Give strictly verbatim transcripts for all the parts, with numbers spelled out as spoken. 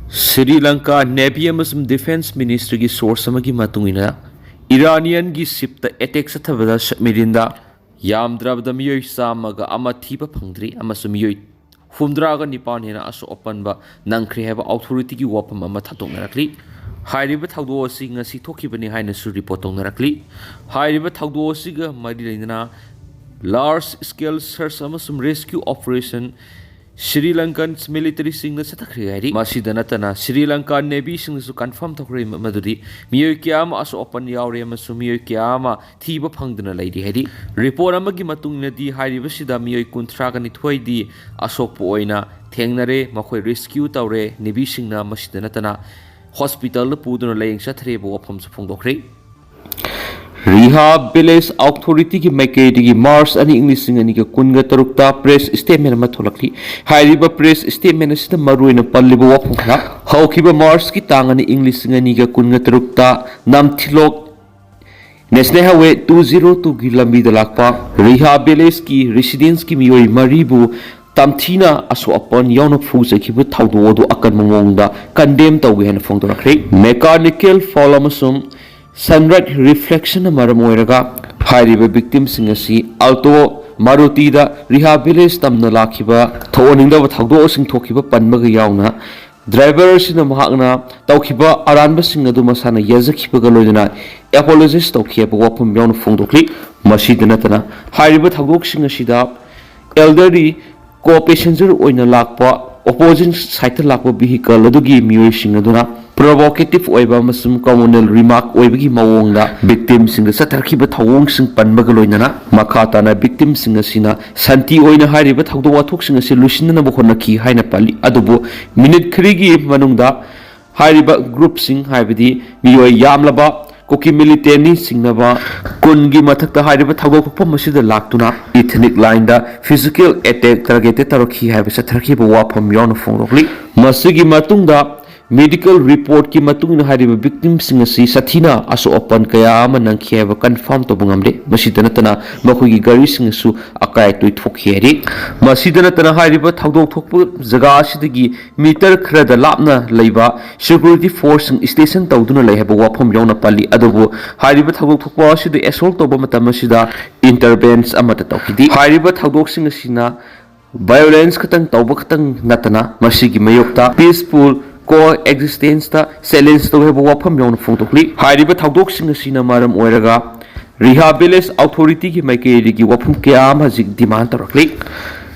Shri Lanka navy ꯑꯃꯁꯨꯡ defence ꯃꯤꯅꯤꯁꯇ꯭ꯔꯤꯒꯤ source ꯑꯃꯒꯤ ꯃꯇꯨꯡ ꯏꯟꯅ, ꯏꯔꯥꯅꯤꯌꯟꯒꯤ ꯁꯤꯞꯇ ꯑꯦꯇꯦꯛ ꯆꯠꯊꯕꯗ ꯁꯕꯃꯦꯔꯤꯟꯗ ꯌꯥꯝꯗ꯭ꯔꯕꯗ ꯃꯤꯑꯣꯏ ꯆꯥꯝꯃꯒ ꯑꯃ ꯊꯤꯕ ꯐꯪꯗ꯭ꯔꯤ ꯑꯃꯁꯨꯡ ꯃꯤꯑꯣꯏ ꯍꯨꯝꯗ꯭ꯔꯥꯒ ꯅꯤꯄꯥꯟ ꯍꯦꯟꯅ ꯑꯁꯣꯛ ꯑꯄꯟꯕ ꯅꯪꯈ꯭ꯔꯦ ꯍꯥꯏꯕ ꯑꯣꯊꯣꯔꯤꯇꯤꯒꯤ ꯋꯥꯐꯝ ꯑꯃ ꯊꯥꯗꯣꯛꯅꯔꯛꯂꯤ꯫ ꯍꯥꯏꯔꯤꯕ ꯊꯧꯗꯣꯛ ꯑꯁꯤ ꯉꯁꯤ ꯊꯣꯛꯈꯤꯕꯅꯤ ꯍꯥꯏꯅꯁꯨ ꯔꯤꯄꯣꯔꯠ ꯇꯧꯅꯔꯛꯂꯤ꯫ ꯍꯥꯏꯔꯤꯕ ꯊꯧꯗꯣꯛ ꯑꯁꯤꯒ ꯃꯔꯤ ꯂꯩꯅꯅ ꯂꯥꯔꯖ ꯁ꯭ꯀꯦꯜ ꯁꯔꯆ ꯑꯃꯁꯨꯡ ꯔꯦꯁꯀ꯭ꯌꯨ ꯑꯣꯄꯔꯦꯁꯟ ꯁ꯭ꯔꯤ ꯂꯪꯀꯟ ꯃꯤꯂꯤꯇꯔꯤꯁꯤꯡꯅ ꯆꯠꯊꯈ꯭ꯔꯦ ꯍꯥꯏꯔꯤ꯫ ꯃꯁꯤꯗ ꯅꯠꯇꯅ ꯁ꯭ꯔꯤ ꯂꯪꯀꯥ ꯅꯦꯚꯤꯁꯤꯡꯅꯁꯨ ꯀꯟꯐꯥꯔꯝ ꯇꯧꯈ꯭ꯔꯦ ꯃꯗꯨꯗꯤ ꯃꯤꯑꯣꯏ ꯀꯌꯥ ꯑꯃ ꯑꯁꯣꯛ ꯑꯄꯟ ꯌꯥꯎꯔꯦ ꯑꯃꯁꯨꯡ ꯃꯤꯑꯣꯏ ꯀꯌꯥ ꯑꯃ ꯊꯤꯕ ꯐꯪꯗꯅ ꯂꯩꯔꯤ ꯍꯥꯏꯔꯤ꯫ ꯔꯤꯄꯣꯔꯠ ꯑꯃꯒꯤ ꯃꯇꯨꯡ ꯏꯟꯅꯗꯤ ꯍꯥꯏꯔꯤꯕꯁꯤꯗ ꯃꯤꯑꯣꯏ ꯀꯨꯟꯊ꯭ꯔꯥꯒ ꯅꯤꯊꯣꯏꯗꯤ ꯑꯁꯣꯛꯄ ꯑꯣꯏꯅ ꯊꯦꯡꯅꯔꯦ, ꯃꯈꯣꯏ ꯔꯦꯁꯀ꯭ꯌꯨ ꯇꯧꯔꯦ꯫ ꯅꯦꯚꯤꯁꯤꯡꯅ ꯃꯁꯤꯗ ꯅꯠꯇꯅ ꯍꯣꯁꯄꯤꯇꯥꯜꯗ ꯄꯨꯗꯨꯅ ꯂꯥꯌꯦꯡ ꯆꯠꯊꯔꯦꯕ ꯋꯥꯐꯝꯁꯨ ꯐꯣꯡꯗꯣꯛꯈ꯭ꯔꯦ꯫ ꯔꯤꯍꯥ ꯚꯤꯂꯦꯖ ꯑꯣꯊꯣꯔꯤꯇꯤꯒꯤ ꯃꯥꯏꯀꯩꯗꯒꯤ ꯃꯥꯔꯆ ꯑꯅꯤ, ꯏꯪ ꯂꯤꯁꯤꯡ ꯑꯅꯤꯒ ꯀꯨꯟꯒ ꯇꯔꯨꯛꯇ ꯄ꯭ꯔꯦꯁ ꯁ꯭ꯇꯦꯠꯃꯦꯟ ꯑꯃ ꯊꯣꯛꯂꯛꯂꯤ꯫ ꯍꯥꯏꯔꯤꯕ ꯄ꯭ꯔꯦꯁ ꯁ꯭ꯇꯦꯠꯃꯦꯟ ꯑꯁꯤꯗ ꯃꯔꯨꯑꯣꯏꯅ ꯄꯜꯂꯤꯕ ꯋꯥꯐꯝ ꯈꯔ: ꯍꯧꯈꯤꯕ ꯃꯥꯔꯆꯀꯤ ꯇꯥꯡ ꯑꯅꯤ, ꯏꯪ ꯂꯤꯁꯤꯡ ꯑꯅꯤꯒ ꯀꯨꯟꯒ ꯇꯔꯨꯛꯇ ꯅꯥꯝꯊꯤꯂꯣꯛ ꯅꯦꯁꯅꯦꯜ ꯍꯥꯏꯋꯦ ꯇꯨ ꯖꯤꯔꯣ ꯇꯨꯒꯤ ꯂꯝꯕꯤꯗ ꯂꯥꯛꯄ ꯔꯤꯍꯥ ꯚꯤꯂꯦꯖꯀꯤ ꯔꯤꯁꯤꯗꯦꯟꯁꯀꯤ ꯃꯤꯑꯣꯏ ꯃꯔꯤꯕꯨ ꯇꯝꯊꯤꯅ ꯑꯁꯣꯛ ꯑꯄꯟ ꯌꯥꯎꯅ ꯐꯨꯖꯈꯤꯕ ꯊꯧꯗꯣꯛ ꯑꯗꯨ ꯑꯀꯟꯕ ꯃꯑꯣꯡꯗ ꯀꯟꯗꯦꯝ ꯇꯧꯏ ꯍꯥꯏꯅ ꯐꯣꯡꯗꯣꯔꯛꯈ꯭ꯔꯦ꯫ ꯃꯦꯀꯥꯅꯤꯀꯦꯜ ꯐꯣꯜ ꯑꯃꯁꯨꯡ ꯁꯟꯂꯥꯏꯠ ꯔꯤꯐ꯭ꯂꯦꯛꯁꯟꯅ ꯃꯔꯝ ꯑꯣꯏꯔꯒ ꯍꯥꯏꯔꯤꯕ ꯚꯤꯛꯇꯤꯝꯁꯤꯡ ꯑꯁꯤ ꯑꯜꯇꯣ ꯃꯥꯔꯨꯇꯤꯗ ꯔꯤꯍꯥ ꯚꯤꯂꯦꯖ ꯇꯝꯅ ꯂꯥꯛꯈꯤꯕ ꯊꯣꯛꯍꯟꯅꯤꯡꯗꯕ ꯊꯧꯗꯣꯛꯁꯤꯡ ꯊꯣꯛꯈꯤꯕ ꯄꯟꯕꯒ ꯌꯥꯎꯅ ꯗ꯭ꯔꯥꯏꯚꯔ ꯑꯁꯤꯅ ꯃꯍꯥꯛꯅ ꯇꯧꯈꯤꯕ ꯑꯔꯥꯟꯕꯁꯤꯡ ꯑꯗꯨ ꯃꯁꯥꯅ ꯌꯥꯖꯈꯤꯕꯒ ꯂꯣꯏꯅꯅ ꯑꯦꯄꯣꯂꯣꯖꯥꯏꯁ ꯇꯧꯈꯤ ꯍꯥꯏꯕ ꯋꯥꯐꯝ ꯌꯥꯎꯅ ꯐꯣꯡꯗꯣꯛꯂꯤ꯫ ꯃꯁꯤꯗ ꯅꯠꯇꯅ ꯍꯥꯏꯔꯤꯕ ꯊꯧꯗꯣꯛꯁꯤꯡ ꯑꯁꯤꯗ ꯑꯦꯜꯗꯔꯂꯤ ꯀꯣ ꯄꯦꯁꯦꯟꯖꯔ ꯑꯣꯏꯅ ꯂꯥꯛꯄ ꯑꯣꯄꯣꯖꯤꯠ ꯁꯥꯏꯠꯇ ꯂꯥꯛꯄ ꯚꯤꯍꯤꯀꯜ ꯑꯗꯨꯒꯤ ꯃꯤꯑꯣꯏꯁꯤꯡ ꯑꯗꯨꯅ ꯄ꯭ꯔꯣꯚꯣꯀꯦꯇꯤꯚ ꯑꯣꯏꯕ ꯑꯃꯁꯨꯡ ꯀꯃꯨꯅꯦꯜ ꯔꯤꯃꯥꯔꯛ ꯑꯣꯏꯕꯒꯤ ꯃꯑꯣꯡꯗ ꯚꯤꯛꯇꯤꯝꯁꯤꯡꯗ ꯆꯠꯊꯔꯛꯈꯤꯕ ꯊꯧꯑꯣꯡꯁꯤꯡ ꯄꯟꯕꯒ ꯂꯣꯏꯅꯅ ꯃꯈꯥ ꯇꯥꯅ ꯚꯤꯛꯇꯤꯝꯁꯤꯡ ꯑꯁꯤꯅ ꯁꯥꯟꯇꯤ ꯑꯣꯏꯅ ꯍꯥꯏꯔꯤꯕ ꯊꯧꯗꯣꯛ ꯋꯥꯊꯣꯛꯁꯤꯡ ꯑꯁꯤ ꯂꯣꯏꯁꯤꯟꯅꯅꯕ ꯍꯣꯠꯅꯈꯤ ꯍꯥꯏꯅ ꯄꯜꯂꯤ꯫ ꯑꯗꯨꯕꯨ ꯃꯤꯅꯤꯠ ꯈꯔꯒꯤ ꯃꯅꯨꯡꯗ ꯍꯥꯏꯔꯤꯕ ꯒ꯭ꯔꯨꯞꯁꯤꯡ, ꯍꯥꯏꯕꯗꯤ ꯃꯤꯑꯣꯏ ꯌꯥꯝꯂꯕ ꯀꯨꯀꯤ ꯃꯤꯂꯤꯇꯦꯟꯅꯤ ꯆꯤꯡꯅꯕ ꯀꯨꯟꯒꯤ ꯃꯊꯛꯇ ꯍꯥꯏꯔꯤꯕ ꯊꯧꯗꯣꯛ ꯊꯣꯛꯐꯝ ꯑꯁꯤꯗ ꯂꯥꯛꯇꯨꯅ ꯏꯊꯅꯤꯛ ꯂꯥꯏꯟꯗ ꯐꯤꯖꯤꯀꯦꯜ ꯑꯦꯇꯦꯛ ꯇꯥꯔꯒꯦꯇꯦꯠ ꯇꯧꯔꯛꯈꯤ ꯍꯥꯏꯕ ꯆꯠꯊꯔꯛꯈꯤꯕ ꯋꯥꯐꯝ ꯌꯥꯎꯅ ꯐꯣꯡꯗꯣꯛꯂꯤ꯫ ꯃꯁꯤꯒꯤ ꯃꯇꯨꯡꯗ ꯃꯦꯗꯤꯀꯦꯜ ꯔꯤꯄꯣꯔꯠꯀꯤ ꯃꯇꯨꯡ ꯏꯟꯅ ꯍꯥꯏꯔꯤꯕ ꯚꯤꯛꯇꯤꯝꯁꯤꯡ ꯑꯁꯤ ꯁꯥꯊꯤꯅ ꯑꯁꯣꯛ ꯑꯄꯟ ꯀꯌꯥ ꯑꯃ ꯅꯪꯈꯤ ꯍꯥꯏꯕ ꯀꯟꯐꯥꯔꯝ ꯇꯧꯕ ꯉꯝꯂꯦ꯫ ꯃꯁꯤꯗ ꯅꯠꯇꯅ ꯃꯈꯣꯏꯒꯤ ꯒꯥꯔꯤꯁꯤꯡ ꯑꯁꯤꯁꯨ ꯑꯀꯥꯏ ꯑꯇꯣꯏ ꯊꯣꯛꯈꯤ ꯍꯥꯏꯔꯤ꯫ ꯃꯁꯤꯗ ꯅꯠꯇꯅ ꯍꯥꯏꯔꯤꯕ ꯊꯧꯗꯣꯛ ꯊꯣꯛꯄ ꯖꯒꯥ ꯑꯁꯤꯗꯒꯤ ꯃꯤꯇꯔ ꯈꯔꯗ ꯂꯥꯞꯅ ꯂꯩꯕ ꯁꯦꯀ꯭ꯌꯨꯔꯤꯇꯤ ꯐꯣꯔꯁꯁꯤꯡ ꯁ꯭ꯇꯦꯁꯟ ꯇꯧꯗꯨꯅ ꯂꯩ ꯍꯥꯏꯕ ꯋꯥꯐꯝ ꯌꯥꯎꯅ ꯄꯜꯂꯤ꯫ ꯑꯗꯨꯕꯨ ꯍꯥꯏꯔꯤꯕ ꯊꯧꯗꯣꯛ ꯊꯣꯛꯄ ꯑꯁꯤꯗ ꯑꯦꯁꯣꯜ ꯇꯧꯕ ꯃꯇꯝ ꯑꯁꯤꯗ ꯏꯟꯇꯔꯚꯦꯟꯁ ꯑꯃꯠꯇ ꯇꯧꯈꯤꯗꯦ꯫ ꯍꯥꯏꯔꯤꯕ ꯊꯧꯗꯣꯛꯁꯤꯡ ꯑꯁꯤꯅ ꯚꯥꯏꯑꯣꯂꯦꯟꯁ ꯈꯛꯇꯪ ꯇꯧꯕ ꯈꯛꯇꯪ ꯅꯠꯇꯅ ꯃꯁꯤꯒꯤ ꯃꯥꯌꯣꯛꯇ ꯄꯤꯁꯐꯨꯜ ꯀꯣ ꯑꯦꯛꯖꯤꯁꯇꯦꯟꯁꯇ ꯆꯦꯂꯦꯟꯖ ꯇꯧꯏ ꯍꯥꯏꯕ ꯋꯥꯐꯝ ꯌꯥꯎꯅ ꯐꯣꯡꯗꯣꯛꯂꯤ꯫ ꯍꯥꯏꯔꯤꯕ ꯊꯧꯗꯣꯛꯁꯤꯡ ꯑꯁꯤꯅ ꯃꯔꯝ ꯑꯣꯏꯔꯒ ꯔꯤꯍꯥ ꯚꯤꯂꯦꯖ ꯑꯣꯊꯣꯔꯤꯇꯤꯒꯤ ꯃꯥꯏꯀꯩꯗꯒꯤ ꯋꯥꯐꯝ ꯀꯌꯥ ꯑꯃ ꯍꯧꯖꯤꯛ ꯗꯤꯃꯥꯟ ꯇꯧꯔꯛꯂꯤ꯫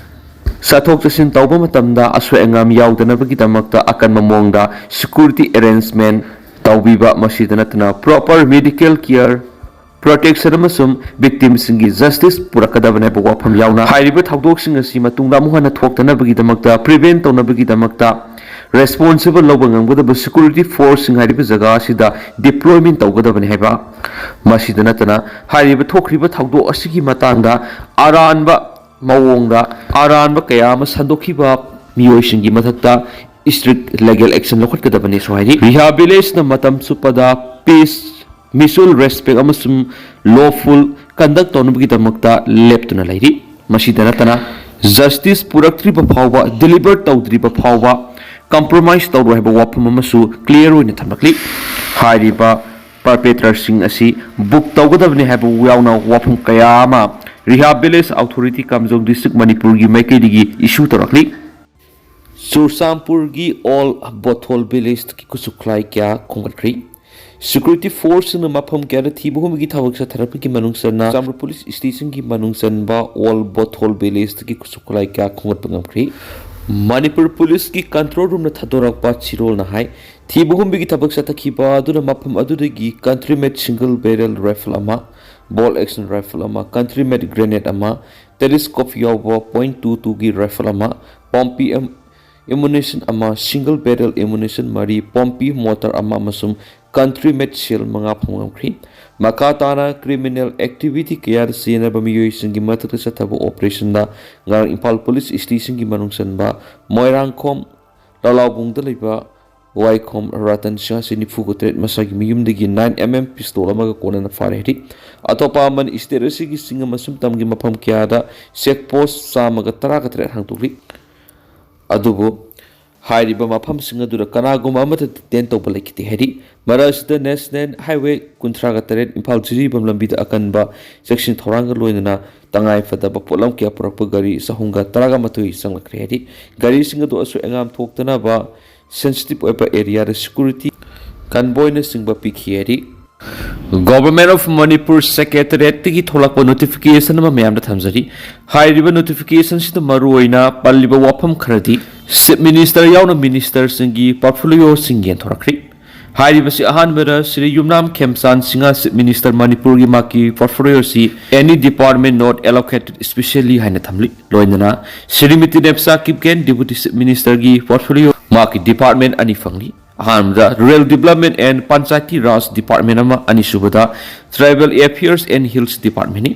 ꯆꯠꯊꯣꯛ ꯆꯠꯁꯤꯟ ꯇꯧꯕ ꯃꯇꯝꯗ ꯑꯁꯣꯏ ꯑꯉꯥꯝ ꯌꯥꯎꯗꯅꯕꯒꯤꯗꯃꯛꯇ ꯑꯀꯟꯕ ꯃꯑꯣꯡꯗ ꯁꯦꯀ꯭ꯌꯨꯔꯤꯇꯤ ꯑꯦꯔꯦꯟꯖꯃꯦꯟ ꯇꯧꯕꯤꯕ, ꯃꯁꯤꯗ ꯅꯠꯇꯅ ꯄ꯭ꯔꯣꯄꯔ ꯃꯦꯗꯤꯀꯦꯜ ꯀꯤꯌꯔ ꯄ꯭ꯔꯣꯇꯦꯛꯁꯟ ꯑꯃꯁꯨꯡ ꯚꯤꯛꯇꯤꯝꯁꯤꯡꯒꯤ ꯖꯁꯇꯤꯁ ꯄꯨꯔꯛꯀꯗꯕꯅꯤ ꯍꯥꯏꯕ ꯋꯥꯐꯝ ꯌꯥꯎꯅ ꯍꯥꯏꯔꯤꯕ ꯊꯧꯗꯣꯛꯁꯤꯡ ꯑꯁꯤ ꯃꯇꯨꯡꯗ ꯑꯃꯨꯛ ꯍꯟꯅ ꯊꯣꯛꯇꯅꯕꯒꯤꯗꯃꯛꯇ, ꯄ꯭ꯔꯤꯚꯦꯟ ꯇꯧꯅꯕꯒꯤꯗꯃꯛꯇ, ꯔꯦꯁꯄꯣꯟꯁꯤꯕꯜ ꯂꯧꯕ ꯉꯝꯒꯗꯕ ꯁꯦꯀ꯭ꯌꯨꯔꯤꯇꯤ ꯐꯣꯔꯁꯁꯤꯡ ꯍꯥꯏꯔꯤꯕ ꯖꯒꯥ ꯑꯁꯤꯗ ꯗꯤꯄ꯭ꯂꯣꯏꯃꯦꯟ ꯇꯧꯒꯗꯕꯅꯤ ꯍꯥꯏꯕ꯫ ꯃꯁꯤꯗ ꯅꯠꯇꯅ ꯍꯥꯏꯔꯤꯕ ꯊꯣꯛꯈ꯭ꯔꯤꯕ ꯊꯧꯗꯣꯛ ꯑꯁꯤꯒꯤ ꯃꯇꯥꯡꯗ ꯑꯔꯥꯟꯕ ꯃꯑꯣꯡꯗ ꯑꯔꯥꯟꯕ ꯀꯌꯥ ꯑꯃ ꯁꯟꯗꯣꯛꯈꯤꯕ ꯃꯤꯑꯣꯏꯁꯤꯡꯒꯤ ꯃꯊꯛꯇ ꯏꯁꯇ꯭ꯔꯤꯛ ꯂꯤꯒꯦꯜ ꯑꯦꯛꯁꯟ ꯂꯧꯈꯠꯀꯗꯕꯅꯤꯁꯨ ꯍꯥꯏꯔꯤ꯫ ꯔꯤꯍꯥ ꯚꯤꯂꯦꯖꯅ ꯃꯇꯝ ꯆꯨꯞꯄꯗ ꯄꯤꯁ, ꯃ꯭ꯌꯨꯆꯨꯋꯦꯜ ꯔꯦꯁꯄꯦꯛ ꯑꯃꯁꯨꯡ ꯂꯣꯐꯨꯜ ꯀꯟꯗꯛ ꯇꯧꯅꯕꯒꯤꯗꯃꯛꯇ ꯂꯦꯞꯇꯨꯅ ꯂꯩꯔꯤ꯫ ꯃꯁꯤꯗ ꯅꯠꯇꯅ ꯖꯁꯇꯤꯁ ꯄꯨꯔꯛꯇ꯭ꯔꯤꯕ ꯐꯥꯎꯕ, ꯗꯤꯂꯤꯚꯔ ꯇꯧꯗ꯭ꯔꯤꯕ ꯐꯥꯎꯕ ꯀꯝꯄ꯭ꯔꯣꯃꯥꯏꯁ ꯇꯧꯔꯣꯏ ꯍꯥꯏꯕ ꯋꯥꯐꯝ ꯑꯃꯁꯨ ꯀ꯭ꯂꯤꯌꯔ ꯑꯣꯏꯅ ꯊꯝꯂꯛꯂꯤ꯫ ꯍꯥꯏꯔꯤꯕ ꯄꯔꯄꯦꯇ꯭ꯔꯦꯇꯔꯁꯤꯡ ꯑꯁꯤ ꯕꯨꯛ ꯇꯧꯒꯗꯕꯅꯤ ꯍꯥꯏꯕ ꯌꯥꯎꯅ ꯋꯥꯐꯝ ꯀꯌꯥ ꯑꯃ ꯔꯤꯍꯥ ꯚꯤꯂꯦꯖ ꯑꯣꯊꯣꯔꯤꯇꯤ ꯀꯥꯝꯖꯣꯡ ꯗꯤꯁꯇ꯭ꯔꯤꯛ ꯃꯅꯤꯄꯨꯔꯒꯤ ꯃꯥꯏꯀꯩꯗꯒꯤ ꯏꯁꯨ ꯇꯧꯔꯛꯂꯤ꯫ ꯆꯨꯔꯆꯥꯟꯄꯨꯔꯒꯤ ꯑꯣꯜ ꯕꯣꯊꯣꯜ ꯚꯤꯂꯦꯖꯇꯒꯤ ꯈꯨꯠꯁꯨ ꯈꯨꯠꯂꯥꯏ ꯀꯌꯥ ꯈꯣꯝꯒꯠꯈ꯭ꯔꯤ꯫ ꯁꯦꯀ꯭ꯌꯨꯔꯤꯇꯤ ꯐꯣꯔꯁꯁꯤꯡꯅ ꯃꯐꯝ ꯀꯌꯥꯗ ꯊꯤꯕ ꯍꯨꯝꯕꯒꯤ ꯊꯕꯛ ꯆꯠꯊꯔꯛꯄꯒꯤ ꯃꯅꯨꯡ ꯆꯟꯅ ꯆꯨꯔꯆꯥꯟꯄꯨꯔ ꯄꯨꯂꯤꯁ ꯁ꯭ꯇꯦꯁꯟꯒꯤ ꯃꯅꯨꯡ ꯆꯟꯕ ꯑꯣꯜ ꯕꯣꯊꯣꯜ ꯚꯤꯂꯦꯖꯇꯒꯤ ꯈꯨꯠꯁꯨ ꯈꯨꯠꯂꯥꯏ ꯀꯌꯥ ꯈꯣꯝꯒꯠꯄ ꯉꯝꯈ꯭ꯔꯤ꯫ ꯃꯅꯤꯄꯨꯔ ꯄꯨꯂꯤꯁꯀꯤ ꯀꯟꯇ꯭ꯔꯣꯜ ꯔꯨꯝꯅ ꯊꯥꯗꯣꯔꯛꯄ ꯆꯤꯔꯣꯜꯅ ꯍꯥꯏ, ꯊꯤꯕ ꯍꯨꯝꯕꯒꯤ ꯊꯕꯛ ꯆꯠꯊꯈꯤꯕ ꯑꯗꯨꯅ ꯃꯐꯝ ꯑꯗꯨꯗꯒꯤ ꯀꯟꯇ꯭ꯔꯤ ꯃꯦꯗ ꯁꯤꯡꯒꯜ ꯕꯦꯔꯦꯜ ꯔꯥꯏꯐꯜ ꯑꯃ, ꯕꯣꯜ ꯑꯦꯛꯁꯟ ꯔꯥꯏꯐꯜ ꯑꯃ, ꯀꯟꯇ꯭ꯔꯤ ꯃꯦꯗ ꯒ꯭ꯔꯦꯅꯦꯗ ꯑꯃ, ꯇꯦꯂꯤꯁꯀꯣꯞ ꯌꯥꯎꯕ ꯄꯣꯏꯟ ꯇꯨ ꯇꯨꯒꯤ ꯔꯥꯏꯐꯜ ꯑꯃ, ꯄꯣꯝꯄꯤ ꯑꯦꯝ-, ꯑꯦꯃꯨꯅꯤꯁꯟ ꯑꯃ, ꯁꯤꯡꯒꯜ ꯕꯦꯔꯦꯜ ꯑꯦꯃꯨꯅꯤꯁꯟ ꯃꯔꯤ, ꯄꯣꯝꯄꯤ ꯃꯣꯔꯇꯥꯔ ꯑꯃ ꯑꯃꯁꯨꯡ ꯀꯟꯇ꯭ꯔꯤ ꯃꯦꯗ ꯁꯦꯜ ꯃꯉꯥ ꯐꯪꯕ ꯉꯝꯈ꯭ꯔꯤ꯫ ꯃꯈꯥ ꯇꯥꯅ ꯀ꯭ꯔꯤꯃꯤꯅꯦꯜ ꯑꯦꯛꯇꯤꯚꯤꯇꯤ ꯀꯌꯥꯗ ꯆꯦꯟꯅꯕ ꯃꯤꯑꯣꯏꯁꯤꯡꯒꯤ ꯃꯊꯛꯇ ꯆꯠꯊꯕ ꯑꯣꯄꯔꯦꯁꯟꯗ ꯉꯔꯥꯡ ꯏꯝꯐꯥꯜ ꯄꯨꯂꯤꯁ ꯁ꯭ꯇꯦꯁꯟꯒꯤ ꯃꯅꯨꯡ ꯆꯟꯕ ꯃꯣꯏꯔꯥꯡꯈꯣꯝ ꯂꯥꯂꯥꯕꯨꯡꯗ ꯂꯩꯕ ꯋꯥꯏꯈꯣꯝ ꯔꯇꯟ ꯁꯤꯡ ꯑꯁꯤ ꯅꯤꯐꯨꯒ ꯇꯔꯦꯠ ꯃꯁꯥꯒꯤ ꯃꯌꯨꯝꯗꯒꯤ ꯅꯥꯏꯟ ꯑꯦꯝ ꯑꯦꯝ ꯄꯤꯁꯇꯣꯜ ꯑꯃꯒ ꯀꯣꯟꯅꯅ ꯐꯥꯔꯦ ꯍꯥꯏꯔꯤ꯫ ꯑꯇꯣꯞꯄ ꯑꯃꯅ ꯏꯁꯇꯦꯠ ꯑꯁꯤꯒꯤ ꯆꯤꯡ ꯑꯃꯁꯨꯡ ꯇꯝꯒꯤ ꯃꯐꯝ ꯀꯌꯥꯗ ꯆꯦꯛ ꯄꯣꯁ ꯆꯥꯝꯃꯒ ꯇꯔꯥꯒ ꯇꯔꯦꯠ ꯍꯥꯡꯗꯣꯛꯂꯤ꯫ ꯑꯗꯨꯕꯨ ꯍꯥꯏꯔꯤꯕ ꯃꯐꯝꯁꯤꯡ ꯑꯗꯨꯗ ꯀꯅꯥꯒꯨꯝꯕ ꯑꯃꯠꯇ ꯗꯤꯇꯦꯟ ꯇꯧꯕ ꯂꯩꯈꯤꯗꯦ ꯍꯥꯏꯔꯤ꯫ ꯃꯔꯛ ꯑꯁꯤꯗ ꯅꯦꯁꯅꯦꯜ ꯍꯥꯏꯋꯦ ꯀꯨꯟꯊ꯭ꯔꯥꯒ ꯇꯔꯦꯠ ꯏꯝꯐꯥꯜ ꯖꯤꯔꯤꯕꯥꯝ ꯂꯝꯕꯤꯗ ꯑꯀꯟꯕ ꯆꯦꯛꯁꯤꯟ ꯊꯧꯔꯥꯡꯒ ꯂꯣꯏꯅꯅ ꯇꯉꯥꯏ ꯐꯗꯕ ꯄꯣꯠꯂꯝ ꯀꯌꯥ ꯄꯨꯔꯛꯄ ꯒꯥꯔꯤ ꯆꯍꯨꯝꯒ ꯇꯔꯥꯒ ꯃꯥꯊꯣꯏ ꯆꯪꯂꯛꯈ꯭ꯔꯦ ꯍꯥꯏꯔꯤ꯫ ꯒꯥꯔꯤꯁꯤꯡ ꯑꯗꯨ ꯑꯁꯣꯏ ꯑꯉꯥꯝ ꯊꯣꯛꯇꯅꯕ ꯁꯦꯟꯁꯤꯇꯤꯚ ꯑꯣꯏꯕ ꯑꯦꯔꯤꯌꯥꯗ ꯁꯦꯀ꯭ꯌꯨꯔꯤꯇꯤ ꯀꯟꯚꯣꯏꯅꯆꯤꯡꯕ ꯄꯤꯈꯤ ꯍꯥꯏꯔꯤ꯫ Government of Manipur Secretariatꯇꯒꯤ ꯊꯣꯛꯂꯛꯄ ꯅꯣꯇꯤꯐꯤꯀꯦꯁꯟ ꯑꯃ ꯃꯌꯥꯝꯗ ꯊꯝꯖꯔꯤ꯫ ꯍꯥꯏꯔꯤꯕ ꯅꯣꯇꯤꯐꯤꯀꯦꯁꯟꯁꯤꯗ ꯃꯔꯨꯑꯣꯏꯅ ꯄꯜꯂꯤꯕ ꯋꯥꯐꯝ ꯈꯔꯗꯤ ꯆꯤꯐ ꯃꯤꯅꯤꯁꯇꯔ ꯌꯥꯎꯅ ꯃꯤꯅꯤꯁꯇꯔꯁꯤꯡꯒꯤ ꯄꯣꯔꯠꯐꯣꯂꯤꯑꯣꯁꯤꯡ ꯌꯦꯟꯊꯣꯔꯛꯈ꯭ꯔꯤ꯫ ꯍꯥꯏꯔꯤꯕꯁꯤ ꯑꯍꯥꯟꯕꯗ ꯁ꯭ꯔꯤ ꯌꯨꯝꯅꯥꯝ ꯈꯦꯝꯆꯥꯟ ꯁꯤꯡꯍ ꯆꯤꯐ ꯃꯤꯅꯤꯁꯇꯔ ꯃꯅꯤꯄꯨꯔꯒꯤ ꯃꯍꯥꯛꯀꯤ ꯄꯣꯔꯠꯐꯣꯂꯤꯑꯣꯁꯤ any department not allocated specially ꯍꯥꯏꯅ ꯊꯝꯂꯤ꯫ ꯂꯣꯏꯅꯅ ꯁ꯭ꯔꯤꯃꯇꯤ ꯅꯦꯞꯁꯥ ꯀꯤꯞꯒꯦꯟ ꯗꯤꯄꯨꯇꯤ ꯆꯤꯐ ꯃꯤꯅꯤꯁꯇꯔꯒꯤ ꯄꯣꯔꯠꯐꯣꯂꯤꯑꯣ ꯃꯍꯥꯛꯀꯤ ꯗꯤꯄꯥꯔꯠꯃꯦꯟ ꯑꯅꯤ ꯐꯪꯂꯤ꯫ ꯑꯍꯥꯟꯕꯗ Rural Development and Panchayati Raj Department ꯑꯃ, ꯑꯅꯤꯁꯨꯕꯗ Tribal Affairs and Hills Departmentꯅꯤ꯫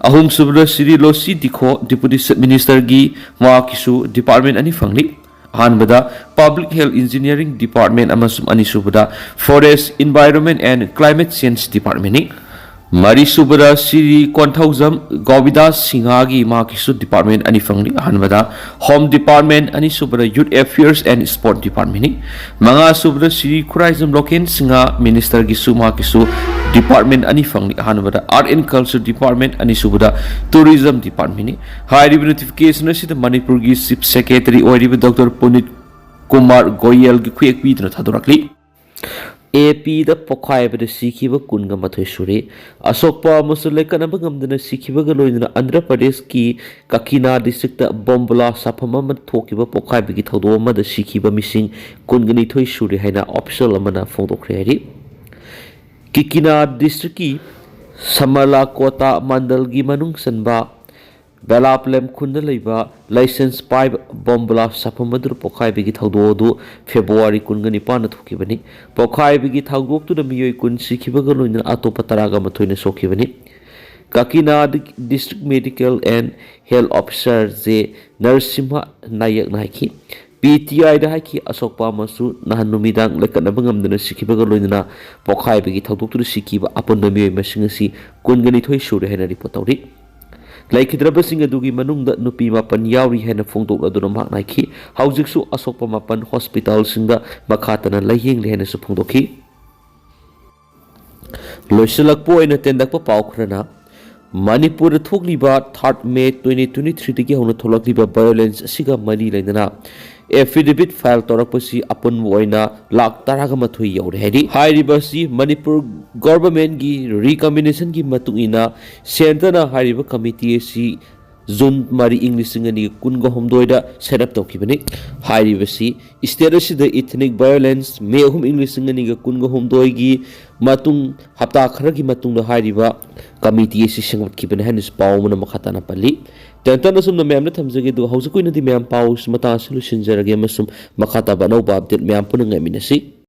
ꯑꯍꯨꯝꯁꯨꯕꯗ ꯁ꯭ꯔꯤ ꯂꯣꯁꯤ ꯗꯤꯈꯣ ꯗꯤꯄꯨꯇꯤ ꯆꯤꯐ ꯃꯤꯅꯤꯁꯇꯔꯒꯤ ꯃꯍꯥꯛꯀꯤꯁꯨ ꯗꯤꯄꯥꯔꯠꯃꯦꯟ ꯑꯅꯤ ꯐꯪꯂꯤ꯫ ꯑꯍꯥꯟꯕꯗ Public Health Engineering Department ꯑꯃꯁꯨꯡ ꯑꯅꯤꯁꯨꯕꯗ Forest, Environment and Climate Change Departmentꯅꯤ꯫ ꯃꯔꯤꯁꯨꯕꯗ ꯁ꯭ꯔꯤ ꯀꯣꯟꯊꯧꯖꯝ ꯒꯣꯕꯤꯟꯗꯥꯁ ꯁꯤꯡꯍꯒꯤ ꯃꯍꯥꯛꯀꯤꯁꯨ ꯗꯤꯄꯥꯔꯠꯃꯦꯟ ꯑꯅꯤ ꯐꯪꯂꯤ꯫ ꯑꯍꯥꯟꯕꯗ Home Department, ꯑꯅꯤꯁꯨꯕꯗ Youth Affairs and Sport Departmentꯅꯤ꯫ ꯃꯉꯥꯁꯨꯕꯗ ꯁ꯭ꯔꯤ ꯈꯨꯔꯥꯏꯖꯝ ꯂꯣꯀꯦꯟ ꯁꯤꯡꯍ ꯃꯤꯅꯤꯁꯇꯔꯒꯤꯁꯨ ꯃꯍꯥꯛꯀꯤꯁꯨ ꯗꯤꯄꯥꯔꯠꯃꯦꯟ ꯑꯅꯤ ꯐꯪꯂꯤ꯫ ꯑꯍꯥꯟꯕꯗ Art and Culture Department, ꯑꯅꯤꯁꯨꯕꯗ Tourism Departmentꯅꯤ꯫ ꯍꯥꯏꯔꯤꯕ ꯅꯣꯇꯤꯐꯤꯀꯦꯁꯟ ꯑꯁꯤꯗ ꯃꯅꯤꯄꯨꯔꯒꯤ ꯆꯤꯐ ꯁꯦꯀ꯭ꯔꯦꯇꯔꯤ ꯑꯣꯏꯔꯤꯕ ꯗꯣꯛꯇꯔ ꯄꯨꯅꯤꯠ ꯀꯨꯃꯥꯔ ꯒꯣꯌꯦꯜꯒꯤ ꯈꯨꯌꯦꯛ ꯄꯤꯗꯨꯅ ꯊꯥꯗꯣꯔꯛꯂꯤ꯫ ꯑꯦ ꯄꯤꯗ ꯄꯣꯈꯥꯏꯕꯗ ꯁꯤꯈꯤꯕ ꯀꯨꯟꯒ ꯃꯥꯊꯣꯏ ꯁꯨꯔꯦ꯫ ꯑꯁꯣꯛꯄ ꯑꯃꯁꯨꯡ ꯂꯩꯀꯠꯅꯕ ꯉꯝꯗꯅ ꯁꯤꯈꯤꯕꯒ ꯂꯣꯏꯅꯅ ꯑꯟꯙ꯭ꯔ ꯄ꯭ꯔꯗꯦꯁꯀꯤ ꯀꯀꯤꯅꯥ ꯗꯤꯁꯇ꯭ꯔꯤꯛꯇ ꯕꯣꯝꯕꯨꯂꯥ ꯁꯥꯐꯝ ꯑꯃ ꯊꯣꯛꯈꯤꯕ ꯄꯣꯈꯥꯏꯕꯒꯤ ꯊꯧꯗꯣꯛ ꯑꯃꯗ ꯁꯤꯈꯤꯕ ꯃꯤꯁꯤꯡ ꯀꯨꯟꯒ ꯅꯤꯊꯣꯏ ꯁꯨꯔꯦ ꯍꯥꯏꯅ ꯑꯣꯐꯤꯁꯤꯌꯦꯜ ꯑꯃꯅ ꯐꯣꯡꯗꯣꯛꯈ꯭ꯔꯦ ꯍꯥꯏꯔꯤ꯫ ꯀꯀꯤꯅꯥ ꯗꯤꯁꯇ꯭ꯔꯤꯛꯀꯤ ꯁꯃꯔꯂꯥ ꯀꯣꯇꯥ ꯃꯟꯗꯜꯒꯤ ꯃꯅꯨꯡ ꯆꯟꯕ ꯕꯦꯂꯥꯄꯂꯦꯝ ꯈꯨꯟꯗ ꯂꯩꯕ ꯂꯥꯏꯁꯦꯟꯁ ꯄꯥꯏꯕ ꯕꯣꯝꯕꯨꯂꯥ ꯁꯥꯐꯝ ꯑꯗꯨꯗ ꯄꯣꯈꯥꯏꯕꯒꯤ ꯊꯧꯗꯣꯛ ꯑꯗꯨ ꯐꯦꯕ꯭ꯔꯨꯋꯥꯔꯤ ꯀꯨꯟꯒ ꯅꯤꯄꯥꯟꯗ ꯊꯣꯛꯈꯤꯕꯅꯤ꯫ ꯄꯣꯈꯥꯏꯕꯒꯤ ꯊꯧꯗꯣꯛꯇꯨꯗ ꯃꯤꯑꯣꯏ ꯀꯨꯟ ꯁꯤꯈꯤꯕꯒ ꯂꯣꯏꯅꯅ ꯑꯇꯣꯞꯄ ꯇꯔꯥꯒ ꯃꯥꯊꯣꯏꯅ ꯁꯣꯛꯈꯤꯕꯅꯤ꯫ ꯀꯀꯤꯅꯥ district medical and health officer J Narasimha ꯅꯥꯌꯛꯅ ꯍꯥꯏꯈꯤ, ꯄꯤ ꯇꯤ ꯑꯥꯏꯗ ꯍꯥꯏꯈꯤ꯫ ꯑꯁꯣꯛꯄ ꯑꯃꯁꯨ ꯅꯍꯥꯟ ꯅꯨꯃꯤꯗꯥꯡ ꯂꯩꯈꯠꯅꯕ ꯉꯝꯗꯅ ꯁꯤꯈꯤꯕꯒ ꯂꯣꯏꯅꯅ ꯄꯣꯛꯈꯥꯏꯕꯒꯤ ꯊꯧꯗꯣꯛꯇꯨꯗ ꯁꯤꯈꯤꯕ ꯑꯄꯨꯟꯕ ꯃꯤꯑꯣꯏ ꯃꯁꯤꯡ ꯑꯁꯤ ꯀꯨꯟꯒ ꯅꯤꯊꯣꯏ ꯁꯨꯔꯦ ꯍꯥꯏꯅ ꯔꯤꯄꯣꯔꯠ ꯇꯧꯔꯤ꯫ ꯂꯩꯈꯤꯗ꯭ꯔꯕꯁꯤꯡ ꯑꯗꯨꯒꯤ ꯃꯅꯨꯡꯗ ꯅꯨꯄꯤ ꯃꯥꯄꯟ ꯌꯥꯎꯔꯤ ꯍꯥꯏꯅ ꯐꯣꯡꯗꯣꯛꯂꯗꯨꯅ ꯃꯍꯥꯛꯅ ꯍꯥꯏꯈꯤ꯫ ꯍꯧꯖꯤꯛꯁꯨ ꯑꯁꯣꯛꯄ ꯃꯥꯄꯟ ꯍꯣꯁꯄꯤꯇꯥꯜꯁꯤꯡꯗ ꯃꯈꯥ ꯇꯥꯅ ꯂꯥꯌꯦꯡꯂꯤ ꯍꯥꯏꯅꯁꯨ ꯐꯣꯡꯗꯣꯛꯈꯤ꯫ ꯂꯣꯏꯁꯤꯜꯂꯛꯄ ꯑꯣꯏꯅ ꯇꯦꯟꯗꯛꯄ ꯄꯥꯎ ꯈꯔꯅ, ꯃꯅꯤꯄꯨꯔꯗ ꯊꯣꯛꯂꯤꯕ ꯊꯥꯔꯠ ꯃꯦ ꯇ꯭ꯋꯦꯟꯇꯤ ꯇ꯭ꯋꯦꯟꯇꯤ ꯊ꯭ꯔꯤꯗꯒꯤ ꯍꯧꯅ ꯊꯣꯛꯂꯛꯂꯤꯕ ꯚꯥꯏꯑꯣꯂꯦꯟꯁ ꯑꯁꯤꯒ ꯃꯔꯤ ꯂꯩꯅꯅ ꯑꯦꯐꯤꯗꯦꯚꯤꯠ ꯐꯥꯏꯜ ꯇꯧꯔꯛꯄꯁꯤ ꯑꯄꯨꯟꯕ ꯑꯣꯏꯅ ꯂꯥꯈ ꯇꯔꯥꯒ ꯃꯥꯊꯣꯏ ꯌꯧꯔꯦ ꯍꯥꯏꯔꯤ꯫ ꯍꯥꯏꯔꯤꯕ ꯑꯁꯤ ꯃꯅꯤꯄꯨꯔ ꯒꯣꯚꯔꯟꯃꯦꯟꯒꯤ ꯔꯤꯀꯃꯦꯟꯗꯦꯁꯟꯒꯤ ꯃꯇꯨꯡ ꯏꯟꯅ ꯁꯦꯟꯇꯔꯅ ꯍꯥꯏꯔꯤꯕ ꯀꯃꯤꯇꯤ ꯑꯁꯤ ꯖꯨꯟ ꯃꯔꯤ ꯏꯪ ꯂꯤꯁꯤꯡ ꯑꯅꯤꯒ ꯀꯨꯟꯒ ꯍꯨꯝꯗꯣꯏꯗ ꯁꯦꯠ ꯑꯞ ꯇꯧꯈꯤꯕꯅꯤ꯫ ꯍꯥꯏꯔꯤꯕꯁꯤ ꯁ꯭ꯇꯦꯠ ꯑꯁꯤꯗ ꯏꯊꯅꯤꯛ ꯚꯥꯏꯑꯣꯂꯦꯟꯁ ꯃꯦ ꯑꯍꯨꯝ ꯏꯪ ꯂꯤꯁꯤꯡ ꯑꯅꯤꯒ ꯀꯨꯟꯒ ꯍꯨꯝꯗꯣꯏꯒꯤ ꯃꯇꯨꯡ, ꯍꯞꯇꯥ ꯈꯔꯒꯤ ꯃꯇꯨꯡꯗ ꯍꯥꯏꯔꯤꯕ ꯀꯃꯤꯇꯤ ꯑꯁꯤ ꯁꯦꯝꯒꯠꯈꯤꯕꯅꯤ ꯍꯥꯏꯅꯁꯨ ꯄꯥꯎ ꯑꯃꯅ ꯃꯈꯥ ꯇꯥꯅ ꯄꯜꯂꯤ꯫ ꯇꯦꯟꯇꯟ ꯑꯁꯨꯝꯅ ꯃꯌꯥꯝꯗ ꯊꯝꯖꯒꯦ, ꯑꯗꯨꯒ ꯍꯧꯖꯤꯛꯀꯤ ꯑꯣꯏꯅꯗꯤ ꯃꯌꯥꯝ ꯄꯥꯎꯁꯤ ꯃꯇꯥꯡ ꯑꯁꯤ ꯂꯣꯏꯁꯤꯟꯖꯔꯒꯦ ꯑꯃꯁꯨꯡ ꯃꯈꯥ ꯇꯥꯕ ꯑꯅꯧꯕ ꯑꯞꯗꯦꯠ ꯃꯌꯥꯝ ꯄꯨꯟꯅ ꯉꯥꯏꯃꯤꯟꯅꯁꯤ꯫